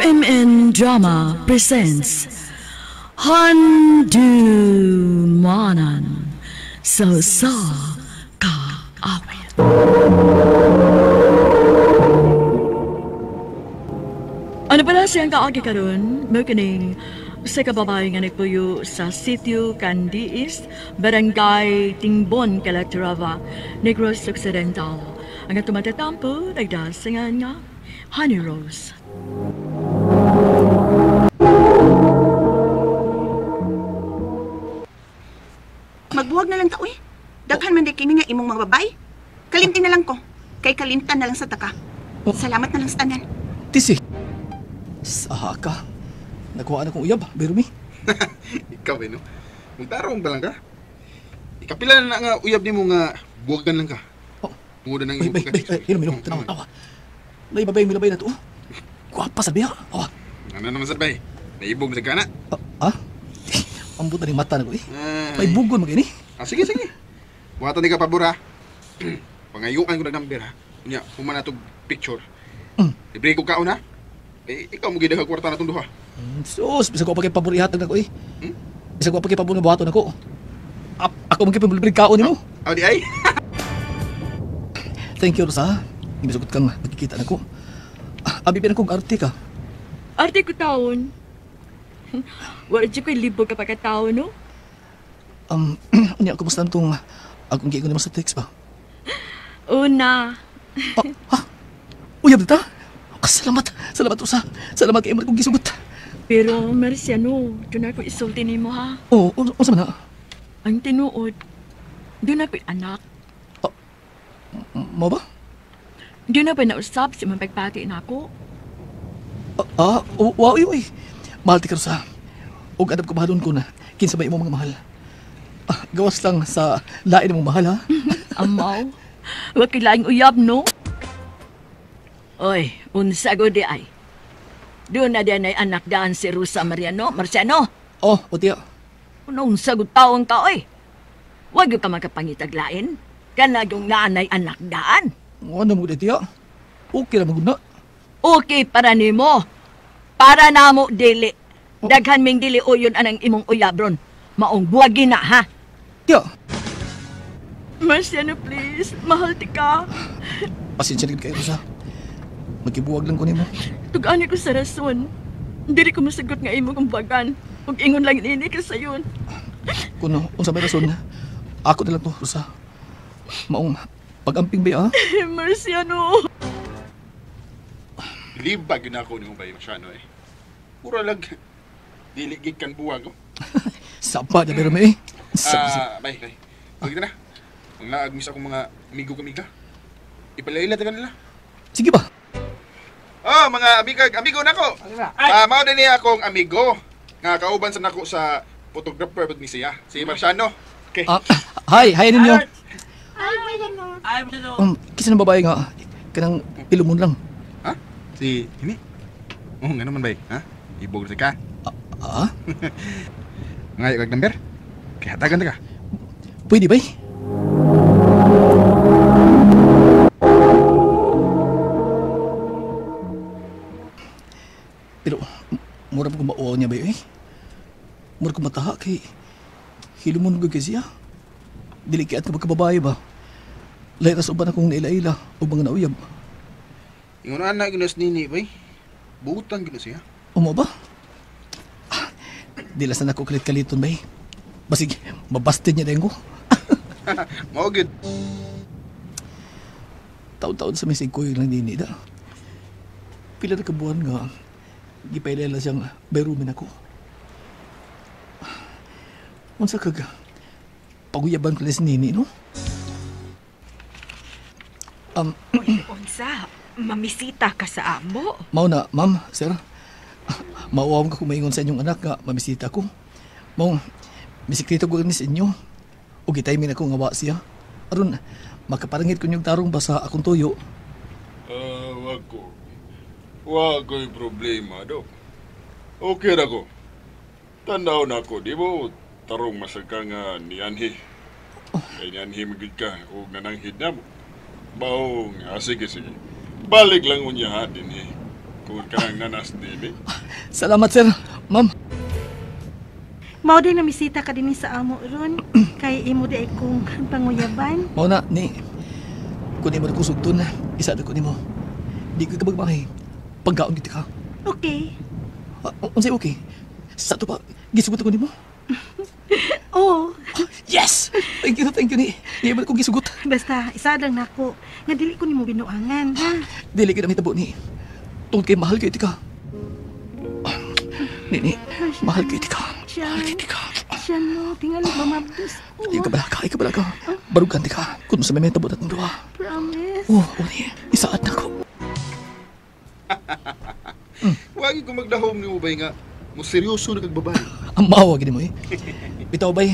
MN Drama presents Handumanan sa Sa Kaawit. Ano pala siyang kaagi karon? Mao kining sa kababae nga nagpuyo sa Sitio Candiis, Barangay Tingbon, Calatrava, Negros Occidental. Ang atong matatampo, nagdasingan nga Honey Rose. Magbuwag na lang ta, uy. Daghan man di kini nga imong mga babae. Kalimti na lang ko. Kay kalimtan na lang sa taka. Oh. Salamat na lang sa tanan. Tisi. Saha ka. Nakuha na kong uyab, Bermi. Ikaw eh, no? Magtarong ba lang ka? Ikapila na nga uyab nimo nga buwagan lang ka. Oh. Tungod na nang Bay, imong bay, bay, pagka- ay, hinom, hinom, tanawa, tawa. Naibabay, milabay na to. Guwapa sa biya. Awa. Ano naman sa bay? Naibog sa kana. Ah? Ambot na ning mata na ko eh. Ay. May bugon mag ini. Ah, sige, sige. Buhatan ni ka pabor ha. Pangayuan ko na number ha. Unya, human na tog picture. Libre ko kaon ha. Eh, ikaw mo gid kwarta na tong duha. Sus, bisag ko pa kay pabor ihatag na ko eh. Hmm? Bisag ko pa kay pabor nga buhaton ako. Ako man kay pamlibre kaon nimo. Aw di ay. Thank you, Rosa. Ibisugot kang magkikita nako. Abi pa na kong arte ka. Arte ko taon. Wala dyan ko'y libog kapag katao, no? Unya, kumusta na itong akong giingon nimo sa text ba? Una. Ah, ha? Uyab na ta? Salamat. Salamat, Rosa. Salamat kay imong kong gisugot. Pero, Marciano, doon ako isulti nimo ha. Oh, unsa man na? Ang tinuod, doon ako'y anak. Mo ba? Doon na ba nausap si mapagpati na ako? Wow, uy, uy. Mahal ti ka, Rosa. Og adab ko mahalon ko na kinsa ba imong mga mahal. Ah, gawas lang sa lain mong mahal, ha? Amaw, wag kay laing uyab, no? Oy, unsa go di ay. Doon na din ay anak daan si Rosa Mariano, Marciano. Oh, o tiya. Ano unsa go taong ka, oy? Wag ka makapangitaglain. Kanagong naanay anak daan. Ano mo di tiya? Okay ra man gud na. Okay para nimo. Para namo dili. Daghan ming dili uyon anang imong uyab ron. Maong buwagi na, ha? Tiya. Marciano, please. Mahal ti ka. Pasensya na gid kayo, Rosa. Magkibuwag lang ko nimo. Tug-ani ko sa rason. Dili ko masagot nga imong kumbagan. Ug ingon lang nini ka sayon. Kuno, unsa may rason, ako na lang to, Rosa. Maong pag-amping ba, ha? Marciano. Libag yun ako nimo bay Marciano eh. Pura lag dili gid kan buwag. Oh. Sapa na pero may. Sapa. Ah, bay, bay. Pagkita na. Ang laag mis akong mga amigo kamiga. Ipalaila ta kanila. Sige ba? Oh, mga amigag, amigo nako. Ah, mao din niya akong amigo nga kauban sa nako sa photographer pud ni siya, si Marciano. Okay. Ah, hi, hi ninyo. Kisa ng babae nga kanang pilumon lang. Ha? Si ini. Oh, ngano man bay, ha? Ibog sa ka. Ah? Ngayo kag number? Kay hatagan ta ka. Pwede ba? Pero mura pa ko mauaw niya ba eh? Mura ko mataha kay hilumon ko kasi siya. Dili kay at kapag ba? Lahi ra sa uban akong naila-ila o mga nauyab. Ingon ana ginas nini bay. Butan gid siya. Umo ba? Ah, di lang sana ko kalit-kaliton bay. Basig, mabasted niya din ko. Mao gid. Taon-taon sa may sigkoy lang nini da. Pila na kabuan nga, gipailala siyang bayrumin ako. Unsa kag paguyaban ko si nini, no? Uy, unsa, mamisita ka sa amo? Mao na, ma'am, sir. Mauawam ka kumaingon sa inyong anak nga mamisita ko. Mao, misikrito ko ni sa inyo. O gitaymin ako nga wa siya. Aron, makaparangit ko niyong tarong ba sa akong tuyo. Wag ko. Wag ko'y problema, dok. Okay ra ko. Tanaw na ko, di mo tarong masag ka nga nianhi. Kay nianhi magid ka og nananghid na mo. Baong, sige, sige. Balik lang unya ha, dinhi. Kung kanang nanas dili. Salamat, sir. Ma'am. Mao din namisita ka dinhi sa amo ron kay imo di ay kong panguyaban. Mao na ni. Kun imo ko sugton, isa na ko nimo. Di ko kabagmahay. Pagkaon gid ka. Okay. Unsay okay? Sa to pa gisugot ko nimo. Oo. Yes! Thank you ni. Di mo ko gisugot. Basta isa lang nako nga dili ko nimo binuangan, ha. Dili gid mitabo ni. Tungod kay mahal kay tika. Nini, mahal kay tika. Mahal kay tika. Siya no, tingali mamabdos. Ay ka balaka, ay ka balaka. Barugan tika. Kun sa may mitabo natong duha. Promise. Oh, uni, isaad na ko. Wagi ko magdahom nimo bay nga mo seryoso na kag babae. Ang maawa gid mo eh. Bitaw bay,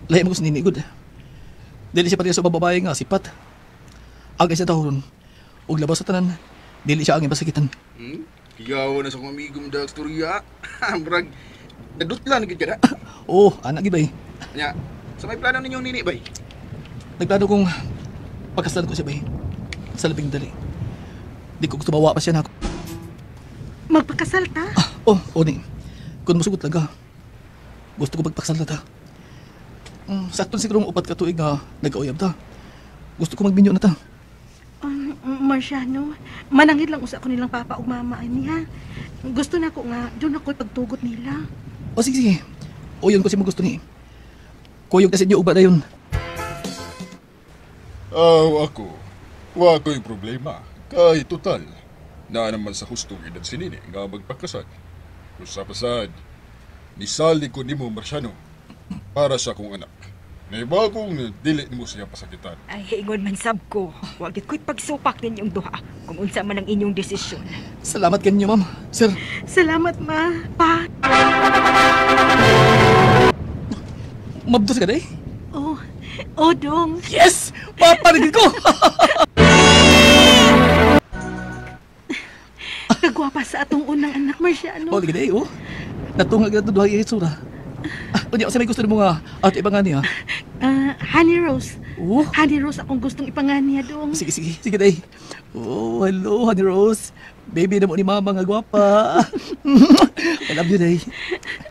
lahi mo ko sa nini gud. Dili siya pareha sa babae nga sipat. Agay siya tawron. Ug labas sa tanan, dili siya ang ipasakitan. Hmm? Hiyaw na sa akong amigo mo dag storya. Murag nadutlan gid ka na. Oh, anak gid bay. Nya, sa may plano ninyong nini bay. Nagplano kong pagkasalan ko siya bay. Sa labing dali. Di ko gusto mawa pa siya na ako. Magpakasal ta? Oh, oni. Kung musugot lang ka. Gusto ko magpakasal na ta. Sakto siguro 4 ka tuig nga nag-uyab ta. Gusto ko magminyo na ta. Marciano, manangit lang usa ko nilang papa ug mama ani ha. Gusto na ko nga doon ako pagtugot nila. O sige, sige. O yun ko si mo gusto ni. Kuyog na sa inyo uba na yun. Aw, ako. Wa ko'y problema. Kay total. Naa naman sa hustong edad si Nini nga magpakasal. Usa pa sad, nisali ko nimo Marciano para sa akong anak. Naibagong dili nimo siya pasakitan. Ay, ingon man sab ko. Wa gid ko'y pagsupak ninyong duha kung unsa man ang inyong desisyon. Salamat kanyo, ma'am. Sir. Salamat, ma. Pa. Mabdos ka, day? Oh, oh, dong. Yes! Paparigin ko! Kagwapa sa atong unang anak, Marciano. Oh, lagi day, oh. Natungag na ito duha yung itsura. Unya, sa may gusto mo nga ato ipangani, ha? Honey Rose. Oh. Honey Rose akong gustong ipangani, dong. Sige, sige. Sige, day. Oh, hello, Honey Rose. Baby na mo ni mama nga gwapa. I love you, day.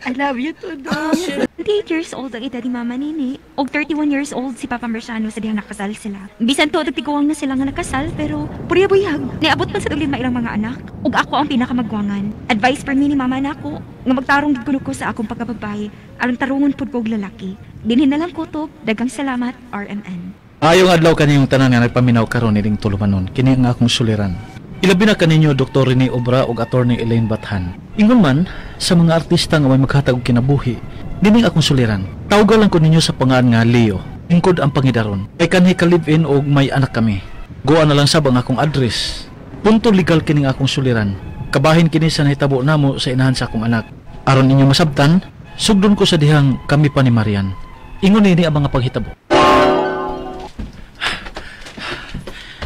I love you too, dong. 28 years old ang edad ni Mama Nini og 31 years old si Papa Marciano sa dihang nakasal sila. Bisan tuod tiguang na sila nga nakasal pero purya buyag. Niabot man sa 5 ilang mga anak ug ako ang pinakamagwangan. Advice per mi ni Mama nako nga magtarong gid kuno ko sa akong pagkababay aron tarungon pud ko og lalaki. Dinhi na lang kutob, daghang salamat RMN. Ayong adlaw kaniyong tanan nga nagpaminaw karon nining tulumanon kini ang akong suliran. Ilabi na kaninyo Dr. Rene Obra ug Attorney Elaine Bathan. Ingon man sa mga artista nga may maghatag og kinabuhi, dining akong suliran. Tawga lang ko ninyo sa pangaan nga Leo. Lingkod ang pangidaron. Kay kanhi ka live-in og may anak kami. Goa na lang sab ang akong address. Punto legal kining akong suliran. Kabahin kini sa nahitabo namo sa inahan sa akong anak. Aron ninyo masabtan, sugdon ko sa dihang kami pa ni Marian. Ingon nini ang mga paghitabo.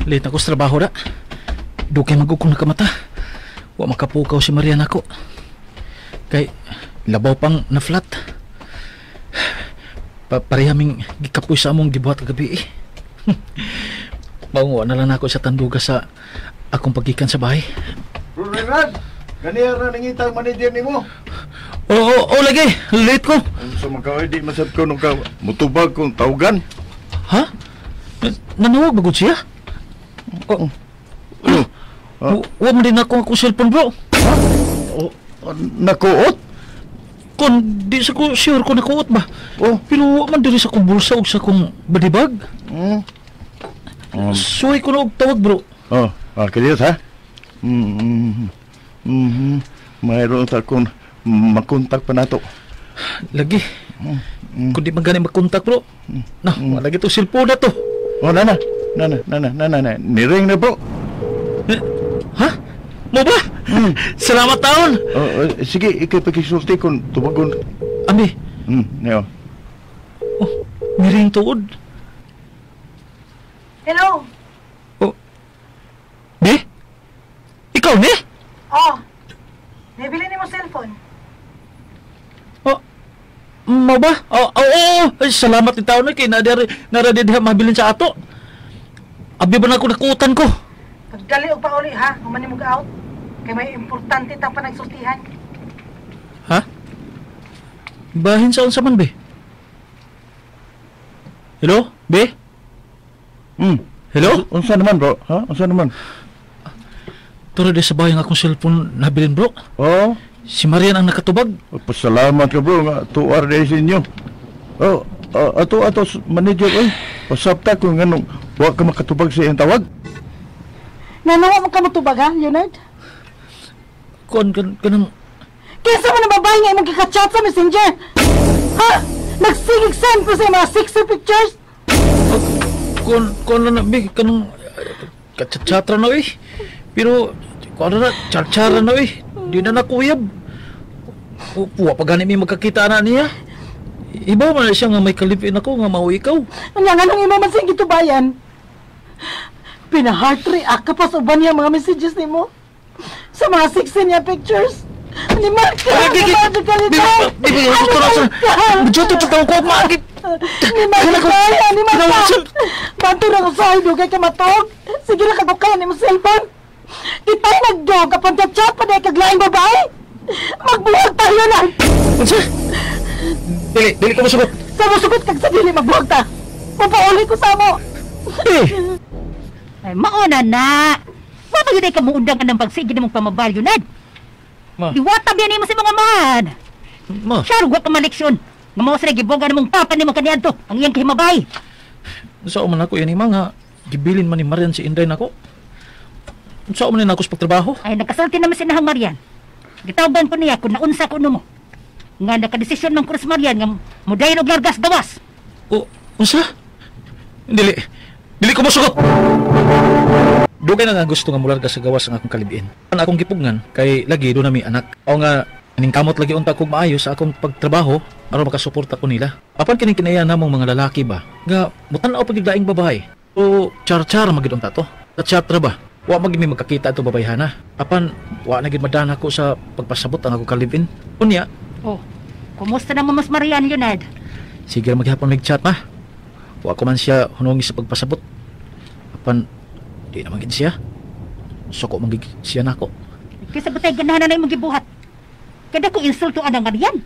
Late ako sa trabaho da. Dukay magukong nakamata. Wa makapukaw si Marian ako. Kay labaw pang na flat. Pareha ming gikapoy sa among gibuhat kagabi eh. Maungo na lang ako sa tanduga sa akong pagikan sa bahay. Renard, ganiya na nangitang manager nimo. Oo, lagi. Late ko. Unsa man ka, di masab ko nung ka mutubag kong tawagan. Ha? Nanawag ba gud siya? Oo. Wa man din ako akong cellphone, bro. Ha? Nakuot? Kung di sa ko sure kung nakuot ba. Oh. Pero wa man diri sa akong bulsa og sa akong body bag. Suway ko na og tawag, bro. Oh, kaya ha? Mayroon ta kung makontak pa nato. Lagi. Kung di man gani makontak, bro. Na, wala lagi to cellphone na to. Oh, nana. Nana. Niring na, bro. Ha? Mo ba? Salamat taon. Sige, ikay pakisulti kung tubagon. Ami. Niyo. Oh, niring tuod. Hello. Oh. Be? Ikaw ni? Oh. Nabili ni mo cellphone. Oh. Mo ba? Oh. Ay, salamat ni taon na kay naradidha mabilin sa ato. Abi ba na ako nakutan ko? Pagdali og pauli ha, human nimo out. Kay may importante tang panagsultihan. Ha? Bahin sa unsa man, be? Hello, be? Hello? Unsa naman, bro? Ha? Unsa naman? Turo di sa bahay ang akong cellphone nabilin, bro. Oh? Si Marian ang nakatubag. Pasalamat ka, bro, nga 2 hour days inyo. Oh, ato ato manager oy. Pasabta ko nganong wa ka makatubag sa iyang tawag. Ngano wa man ka motubag ha, Leonard? Kuan kan kanang Kinsa man ang babae nga imong gika-chat sa Messenger? Ha? Nagsigig send ko sa mga sexy pictures? Kuan kuan na na, be, kanang kachatsatra na eh. Pero kuan na charchara na eh. Di na nakuyab. Wa pa gani mi magkakita na niya. Iba man na siya nga may kalipin ako nga mao ikaw. Anya nganong imo man siyang gitubayan? Pina-heart react ka pa sa uban niya mga messages nimo. Sa mga sexy niya pictures. Animal ka! Animal ka, Leonard! Bi, Joto pa tawag ko maagit. Animal ka! Animal ka! Banto na usahay, dugay ka matog. Sige na kabukayan nimo cellphone. Kita'y nagdog kapag chat pa dahil kaglaing babae. Magbuhag tayo na! Unsa? Dili, dili ko masugot. Sa musugot kag sa dili magbuhag ta. Mapauli ko sa mo. Eh, Ay, mauna na. Wa ba yun ay kamuundang ka ng pagsige mong pamabal, Leonard? Ma. Diwata biyan mo sa mga man. Ma. Siya, wa ka maleksyon. Nga mao sila giboga ng mong papa nimo kaniadto ang iyang kahimabay. Unsa man ako yan mga gibilin man ni Marian si Inday nako. Unsa man ni nako sa pagtrabaho? Ay, nagkasulti naman si Nahang Marian. Gitawagan ko niya kung naunsa ko mo. Nga nakadesisyon man ko sa Marian nga mudayon og largas gawas. O, unsa? Dili. Dili ko mosugot. Dugay na nga gusto nga mularga sa gawas ang akong kalibiin. Ang akong gipugngan kay lagi do na mi anak. O nga ning kamot lagi unta kog maayo sa akong pagtrabaho aron makasuporta ko nila. Apan kining kinaya namong mga lalaki ba nga mutan-aw pag laing babae. O char-char magid unta to. Chat ra ba? Wa magid mi magkakita ato babayhana. Apan wa na gid madana ko sa pagpasabot ang akong kalibin. Unya, Oh, kumusta na mo mas Marian, Leonard? sige ra maghapon mig-chat ma. Wa ko man siya hunongi sa pagpasabot. Apan di naman gid siya. Suko man gid siya nako. Kaysa batay ganahan na imong gibuhat. Kada ko insulto anang Marian.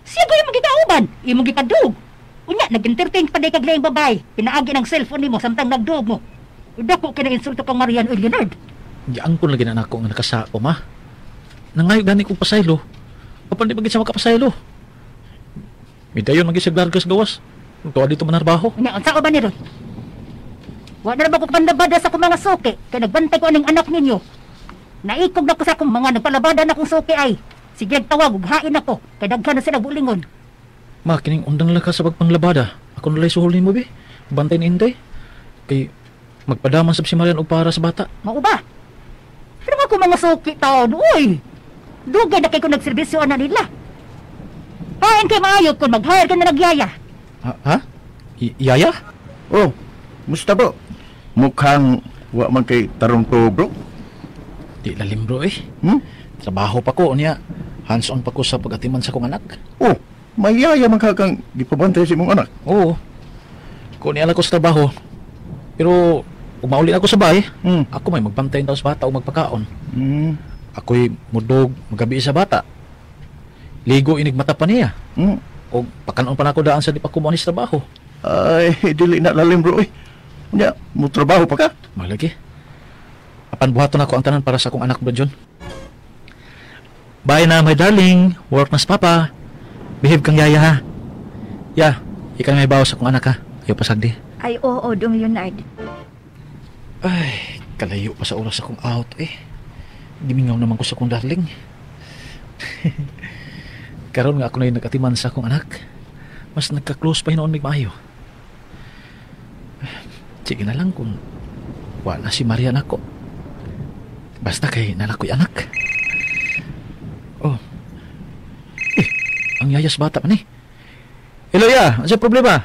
Siya ko imong gikauban, imong gipadug. Unya, nag-entertain pa day kag laing babae. Pinaagi ng cellphone nimo samtang nagdug mo. Dako kay insulto kang Marian o Leonard. Giangkon lagi na nako nga nakasako ma. Nangayo gani kong pasaylo. Apan di magid siya makapasaylo. Midayon man gid siya largas gawas. Tuwa dito manarbaho. Unya, unsa ka ba ni ron? Wa na ba ko pandabada sa akong mga suki kay nagbantay ko aning anak ninyo. Naikog na ko sa akong mga nagpalabada na akong suki ay. Sige tawag ug hain ako kay daghan na sila bulingon. Ma, kining undang lang ka sa pagpanglabada. Ako nalay suhol nimo be. Bantay ni Inday. Kay magpadaman sab si Marian og para sa bata. Mao ba? Pero ako mga suki taon, uy. Dugay na kay ko nagserbisyo ana nila. Hain kay maayo kung mag-hire ka na nagyaya. Ha? Ha? Yaya? Oh, musta bro? Mukhang wa man kay tarong to, bro. Di lalim bro eh. Hmm? Trabaho pa ko niya. Hands-on pa ko sa pagatiman sa kong anak. Oh, may yaya man ka kang gipabantay sa imong anak. Oo. Kung niala ko sa trabaho. Pero umauli ako sa bahay, ako may magbantay daw sa bata o magpakaon. Ako'y mudog magabi sa bata. Ligo inig mata pa niya. O pakanon pa na ako daan sa di pa kumuha sa trabaho. Ay, dili na lalim bro eh. Unya, mo trabaho pa ka? Malagi. Apan buhaton ako ang tanan para sa akong anak, Bro John. Bye na, my darling. Work na sa papa. Behave kang yaya, ha? Ya, ikaw na may bawas sa akong anak, ha? Ayaw pasagdi. Ay, oo, Dong Leonard. Ay, kalayo pa sa oras akong out, eh. Gimingaw naman ko sa akong darling. Karon nga ako na yung nagatiman sa akong anak. Mas nagka-close pa hinoon mig maayo. Sige na lang kung wala si Marian ako. Basta kay nalakoy anak. Oh. Eh, ang yayas bata man eh. Hello ya, ano sa problema?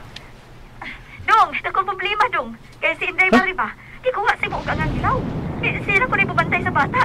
Dong, dagkong problema, Dong. Kaya si Inday Mari ba? Gikuha sa imo og angang hilaw. Sira ko rin bantay sa bata.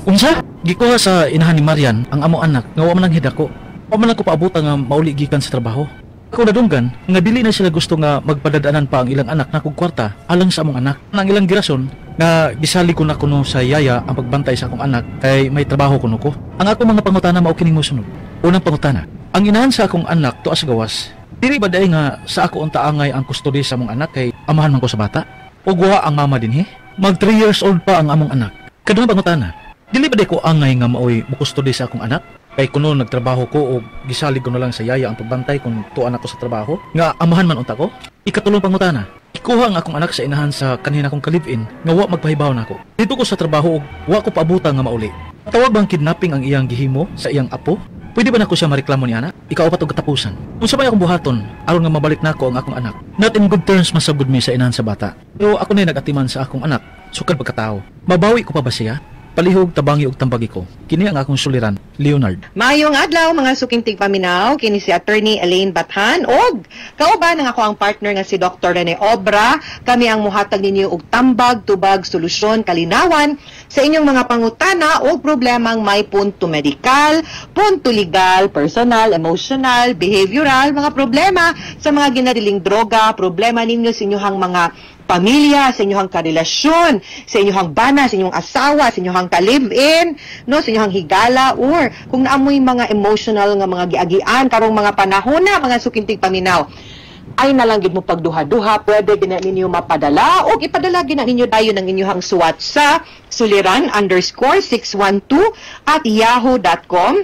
Unsa? Gikuha sa inahan ni Marian ang amo anak nga wa man ang hidako. Wa man ako paabutan nga mauli gikan sa trabaho. Ako nadunggan nga dili na sila gusto nga magpadadanan pa ang ilang anak na kog kwarta alang sa among anak. Ang ilang girason Nga gisalig ko na kuno sa yaya ang pagbantay sa akong anak kay may trabaho kuno ko. Ang akong mga pangutana mao kining mosunod. Unang pangutana, ang inahan sa akong anak tuas gawas. Dili ba day nga sa ako unta angay ang kustodi sa among anak kay amahan man ko sa bata? Ug wa ang mama dinhi? Mag 3 years old pa ang among anak. Kaduhang pangutana, dili ba day ko angay nga maoy mokustodi sa akong anak? Kay kuno nagtrabaho ko og gisalig ko na lang sa yaya ang pagbantay kung tuan ako sa trabaho nga amahan man unta ko. Ikatulong pangutana, ikuha ang akong anak sa inahan sa kanina akong ka-live-in nga wa magpahibaw nako. Dito ko sa trabaho og wa ko paabutan nga mauli. Tawag bang kidnapping ang iyang gihimo sa iyang apo? Pwede ba nako siya mareklamo ni ana? Ikaapat og katapusan, unsa may akong buhaton aron nga mabalik nako ang akong anak? Not in good terms masagud mi sa inahan sa bata. Pero ako na nagatiman sa akong anak, sukad pagkatao. Mabawi ko pa ba siya? Palihog tabangi og tambagi ko. Kini ang akong suliran, Leonard. Maayong adlaw mga suking tigpaminaw, kini si Attorney Elaine Bathan og kauban ang ako ang partner nga si Dr. Rene Obra. Kami ang muhatag ninyo og tambag, tubag, solusyon, kalinawan sa inyong mga pangutana o problemang may punto medikal, punto legal, personal, emotional, behavioral, mga problema sa mga ginadiling droga, problema ninyo sa inyong mga pamilya, sa inyong karelasyon, sa inyong bana, sa inyong asawa, sa inyong ka-live-in, no, sa inyong higala, or kung naamoy mga emotional nga mga giagian karong mga panahon na mga sukintig paminaw, ay nalang gid mo pagduha-duha, pwede gina ninyo mapadala o ipadala gina ninyo dayon ang inyong suwat sa suliran_612@yahoo.com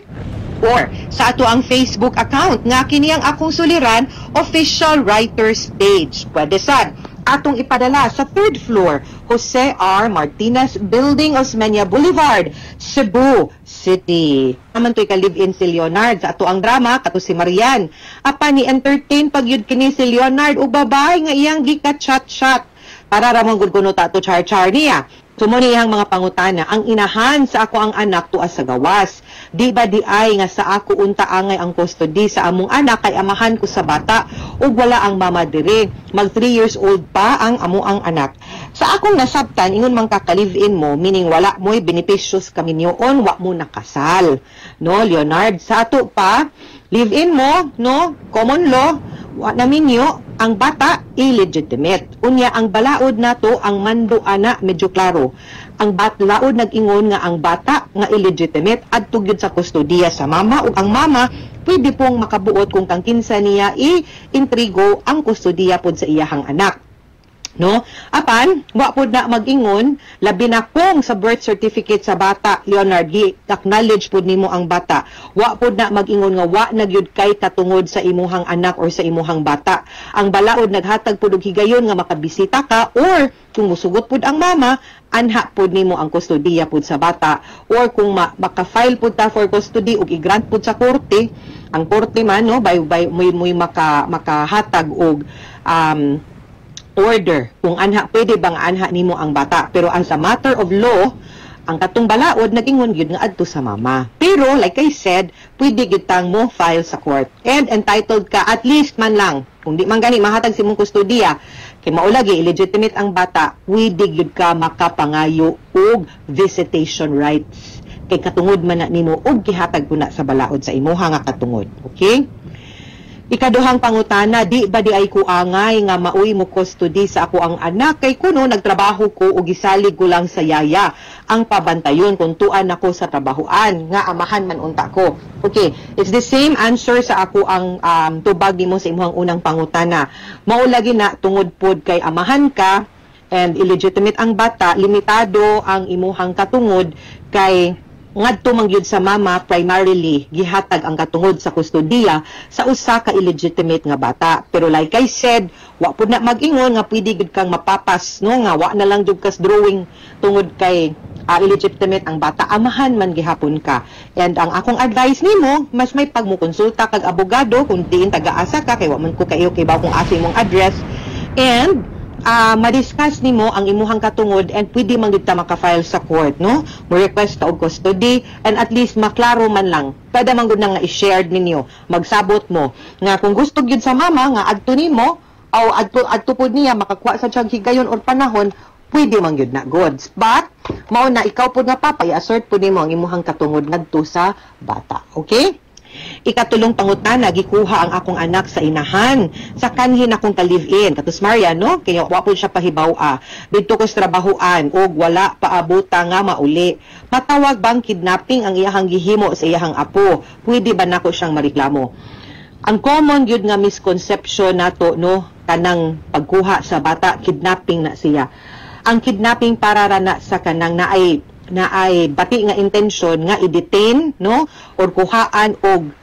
or sa ato ang Facebook account nga kini ang Akong Suliran official writers page. Pwede sad atong ipadala sa 3rd floor, Jose R. Martinez Building, Osmeña Boulevard, Cebu City. Naman to'y ka-live-in si Leonard sa ato ang drama, kato si Marian. Apan ni-entertain pag yun kini si Leonard o babae nga iyang gika-chat-chat. Para ramang gud kuno ta to char-char niya. Sumo niyang mga pangutana, ang inahan sa ako ang anak tuas sa gawas. Di ba di ay nga sa ako unta angay ang custody sa among anak kay amahan ko sa bata ug wala ang mama dire. Mag 3 years old pa ang amo ang anak. Sa akong nasabtan, ingon man ka ka-live-in mo, meaning wala mo'y benepisyo sa kaminyoon, wa mo nakasal. No, Leonard, sa ato pa, live-in mo, no, common law, wa na minyo, ang bata illegitimate. Unya ang balaod nato ang mando ana medyo klaro. Ang balaod nag-ingon nga ang bata nga illegitimate adto gyud sa kustodiya sa mama ug ang mama pwede pong makabuot kung kang kinsa niya i-intrigo ang kustodiya pod sa iyahang anak. No? Apan, wa pod na mag-ingon, labi na kung sa birth certificate sa bata, Leonard, gi-acknowledge pod nimo ang bata. Wa pod na mag-ingon nga wa na gyud kay katungod sa imuhang anak or sa imuhang bata. Ang balaod naghatag pod og higayon nga makabisita ka or kung musugot pod ang mama, anha pod nimo ang kustodiya pod sa bata, or kung maka-file pod ta for custody ug i-grant pod sa korte, ang korte man no by muy makahatag og order kung anha pwede bang anha nimo ang bata. Pero as a matter of law, ang katong balaod nag-ingon gyud nga adto sa mama. Pero like I said, pwede gyud tang mo file sa court and entitled ka at least man lang kung di man gani mahatag si imong kustodiya kay mao lagi illegitimate ang bata, pwede gyud ka makapangayo og visitation rights kay katungod man na nimo og gihatag ko na sa balaod sa imuha nga katungod. Okay? Ikaduhang pangutana, di ba di ay kuangay nga maoy mo custody sa ako ang anak kay kuno nagtrabaho ko og gisalig ko lang sa yaya ang pabantayon kung tuan ako sa trabahoan nga amahan man unta ko. Okay, it's the same answer sa ako ang tubag nimo sa imong unang pangutana. Mao lagi na tungod pod kay amahan ka and illegitimate ang bata, limitado ang imuhang katungod kay ngadto man gyud sa mama primarily gihatag ang katungod sa kustodiya sa usa ka illegitimate nga bata. Pero like I said, wa pud na mag-ingon nga pwede gyud kang mapapas, no, nga wa na lang jud kas drawing tungod kay illegitimate ang bata, amahan man gihapon ka. And ang akong advice nimo, mas may pagmukonsulta kag abogado kung diin taga-asa ka kay wa man ko kaayo kay ba kung asa imong address, and ma-discuss nimo ang imuhang katungod and pwede man gid ta maka-file sa court, no? Mo request ka og custody and at least maklaro man lang. Pwede man gud na nga i-shared ninyo, magsabot mo nga kung gusto gyud sa mama nga adto nimo o adto pud niya makakuha sa siyang higayon or panahon, pwede man gyud na goods. But mao na ikaw pud nga papa, i-assert pud nimo ang imuhang katungod ngadto sa bata. Okay? Ikatulong pangutana, gikuha ang akong anak sa inahan sa kanhin akong ka-live-in. Katos Maria, no? Kaya wa po siya pahibaw-a. Didto ko sa trabahoan og wala paabuta nga mauli. Matawag bang kidnapping ang iyahang gihimo sa iyahang apo? Pwede ba nako siyang mareklamo? Ang common gyud nga misconception nato, no, kanang pagkuha sa bata, kidnapping na siya. Ang kidnapping para ra na sa kanang naay bati nga intensyon nga i-detain, no, or kuhaan og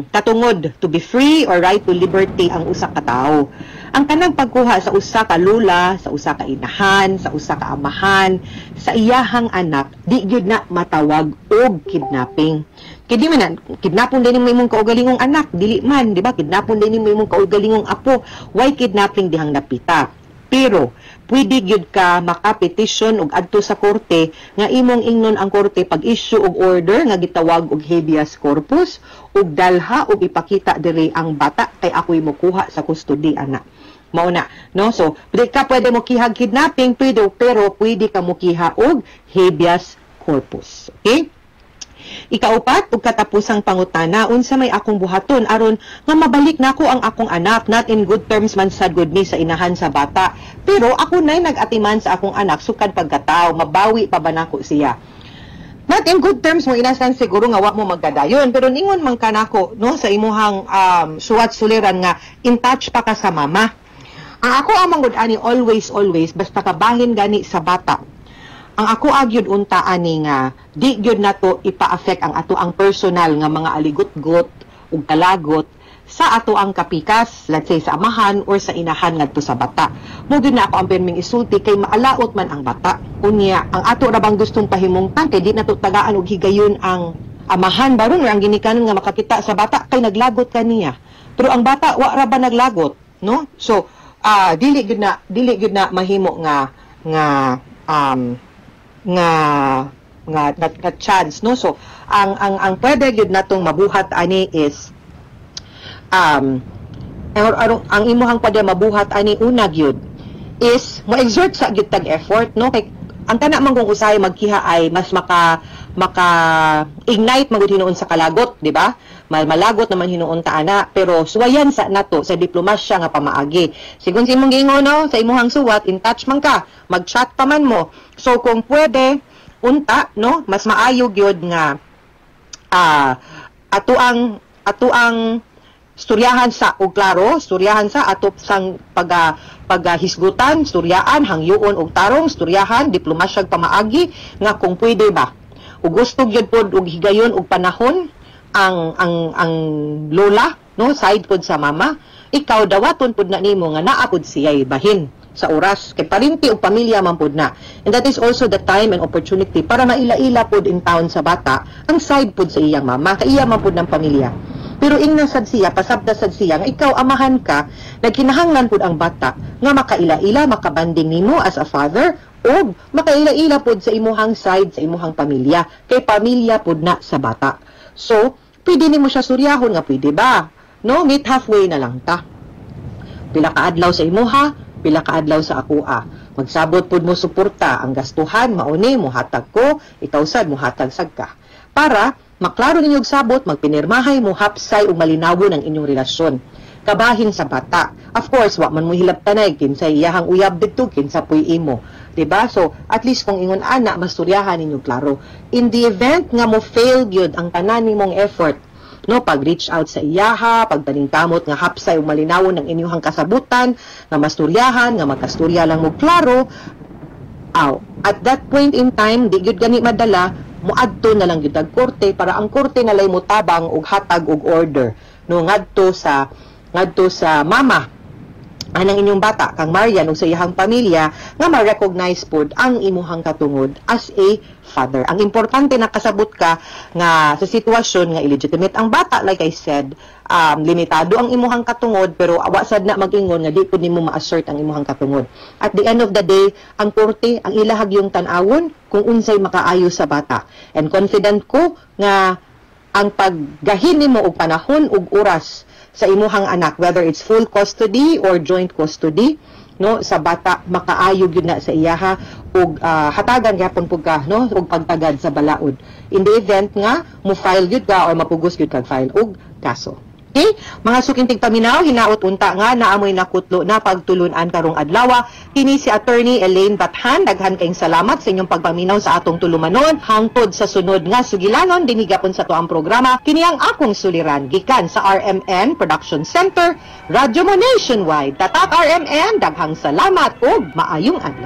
katungod to be free or right to liberty ang usa ka tawo. Ang kanang pagkuha sa usa ka lula, sa usa ka inahan, sa usa ka amahan, sa iyahang anak, di gyud na matawag og kidnapping. Kay di man na, kidnapon din nimo imong kaugalingong anak, dili man, di ba? Kidnapon din nimo imong kaugalingong apo. Why kidnapping dihang napita? Pero pwede gyud ka maka-petition og adto sa korte nga imong ingnon ang korte pag-issue og order nga gitawag og habeas corpus ug dalha og ipakita diri ang bata kay ako'y mokuha sa custody ana. Mao na, no? So, di ka pwede mo kihag kidnapping, pwede, pero pwede ka mokiha og habeas corpus. Okay? Ikaupat ug katapusang pangutana, unsa may akong buhaton aron nga mabalik nako ang akong anak? Not in good terms man sad gud ni sa inahan sa bata. Pero ako nay nag-atiman sa akong anak sukad pagkatao, mabawi pa ba nako siya? Not in good terms mo inasan siguro nga wa mo magkadayon, pero ningon man ka nako, no, sa imuhang suwat suliran nga in touch pa ka sa mama. Ang ako amang gud ani, always, always, basta kabahin gani sa bata. Ang ako agyud unta ani nga di gyud nato ipa-affect ang ato ang personal nga mga aligutgot ug kalagot sa ato ang kapikas, let's say sa amahan or sa inahan ngadto sa bata. Mo gyud na ako ang pirming isulti kay maalaot man ang bata. Unya, ang ato ra bang gustong pahimungtan kay di nato tagaan og higayon ang amahan baron or ang ginikanan nga makakita sa bata kay naglagot kaniya. Pero ang bata wa ra ba naglagot, no? So, dili gyud na mahimo nga nga um nga nga, nga, nga chance, no? So ang pwede gyud natong mabuhat ani is or, ang imuhang pwede mabuhat ani, una gyud is mo exert sa gyud tag effort, no, kay ang kana man kung usahay magkiha ay mas maka maka ignite man gud hinuon sa kalagot, di ba? Malagot naman hinuon ta ana, pero suwayan sa nato sa diplomasya nga pamaagi. Sigon sa imong giingon, no, sa imuhang suwat, in touch man ka, mag-chat pa man mo. So kung pwede unta, no, mas maayo gyud nga ato ang storyahan sa og klaro, storyahan sa ato sang paghisgutan, storyaan, hangyoon og tarong, storyahan, diplomasyag pamaagi nga kung pwede ba. Ug gusto gyud pod og higayon og panahon ang lola, no, side pod sa mama, ikaw dawaton pod na nimo nga naa pod siya bahin sa oras kay parinti og pamilya man pod na, and that is also the time and opportunity para maila-ila pod in town sa bata ang side pod sa iyang mama kay iya man pod ng pamilya. Pero ingna sad siya, pasabta sad siya nga ikaw amahan ka, nagkinahanglan pod ang bata nga makaila-ila, makabanding nimo as a father og makaila-ila pod sa imuhang side, sa imuhang pamilya kay pamilya pod na sa bata. So pwede nimo siya suryahon nga pwede ba, no, meet halfway na lang ta, pila ka adlaw sa imuha, pila ka adlaw sa akoa. Magsabot pud mo suporta ang gastuhan, mauni mohatag ko, ikaw sad mohatag sad ka para maklaro ninyo og sabot, magpinirmahay mo, hapsay ug malinawon ang inyong relasyon kabahin sa bata. Of course, wa man mo hilabtanay kinsay iyahang uyab didto, kinsa puy imo. 'Di ba? So, at least kung ingon ana, masturyahan ninyo klaro. In the event nga mo fail gyud ang tanan nimong effort, no, pag reach out sa iyaha, pagpaningkamot nga hapsay ug malinawon ang inyong kasabutan, nga masturyahan, nga magkasturya lang mo klaro, aw, at that point in time, di gyud gani madala, moadto na lang gyud ang korte para ang korte na lay motabang og hatag og order, no, ngadto sa mama anang inyong bata kang Marian ug sa iyahang pamilya nga ma-recognize pod ang imuhang katungod as a father. Ang importante, nakasabot ka nga sa sitwasyon nga illegitimate ang bata, like I said, limitado ang imuhang katungod, pero wa sad na mag-ingon nga di pud nimo ma-assert ang imuhang katungod. At the end of the day, ang korte ang ilahag yung tan-awon kung unsay makaayo sa bata. And confident ko nga ang paggahin nimo og panahon ug oras sa imuhang anak, whether it's full custody or joint custody, no, sa bata, makaayo gyud na sa iyaha ug hatagan gyapon pud ka, no, og pagtagad sa balaod in the event nga mo file gyud ka or mapugos gyud kag file og kaso. Okay? Mga suking tigpaminaw, hinaot unta nga naamoy nakutlo na pagtulunan karong adlaw. Kini si Attorney Elaine Bathan. Daghan kayong salamat sa inyong pagpaminaw sa atong tulumanon. Hangtod sa sunod nga sugilanon dinhi gapon sa tuang programa. Kini ang akong suliran gikan sa RMN Production Center, Radyo Mo Nationwide. Tatak RMN, daghang salamat ug maayong adlaw.